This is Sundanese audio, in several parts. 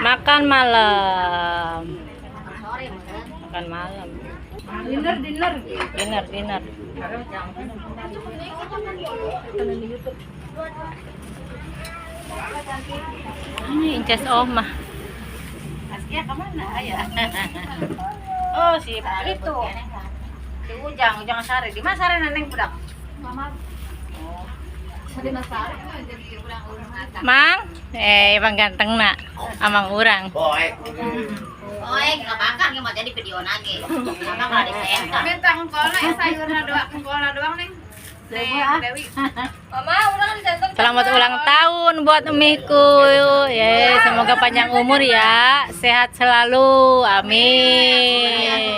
Makan malam. Makan malam. Dinner, dinner. Dinner, dinner. Ini Inces Oma. Askia kemana ya? Oh, si itu. Si Ujang, Ujang Sare. Di mana Sare neneng budak? Mang, bang ganteng nak, amang urang. Poek. Oh, nggak bakal nggak mau jadi video lagi. Sama kalau di center. Minta engkolna ya sayurna doang, engkolna doang neng. Neng Dewi. Mama, urang di center. Selamat ulang tahun buat Emiku. Ya, semoga panjang umur ya, sehat selalu. Amin.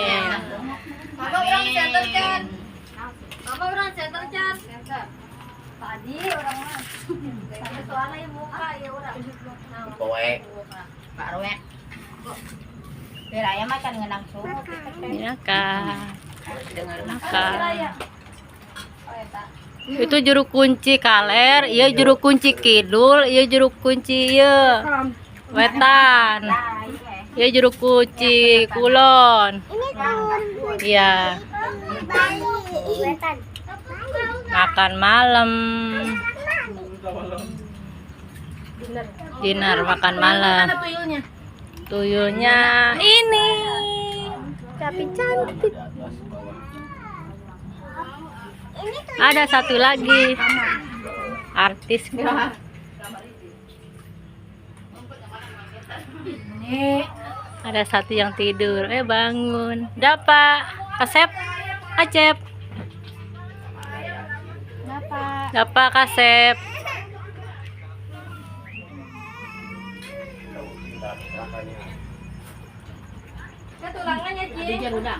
Mama urang di center kan. Mama urang di center kan. Tadi urang mah. Tapi soalnya yang muka ya urang. Poek. Pak Rowek. Biar ayam makan ngenang sumut. Ya, Kak. Makan. Oh eta. Itu juru kunci kaler, iya juru kunci kidul, iya juru kunci iya wetan. Iya juru kunci kulon. Iya. Makan malam. Dinner makan malam. Tuyulnya. Tuyulnya ini. Tapi cantik. Ada satu lagi. Artis gua. Ada satu yang tidur. Bangun. Dapat. Kasep. Acep. Dapat kasep. Tulangnya, Ci. Udah.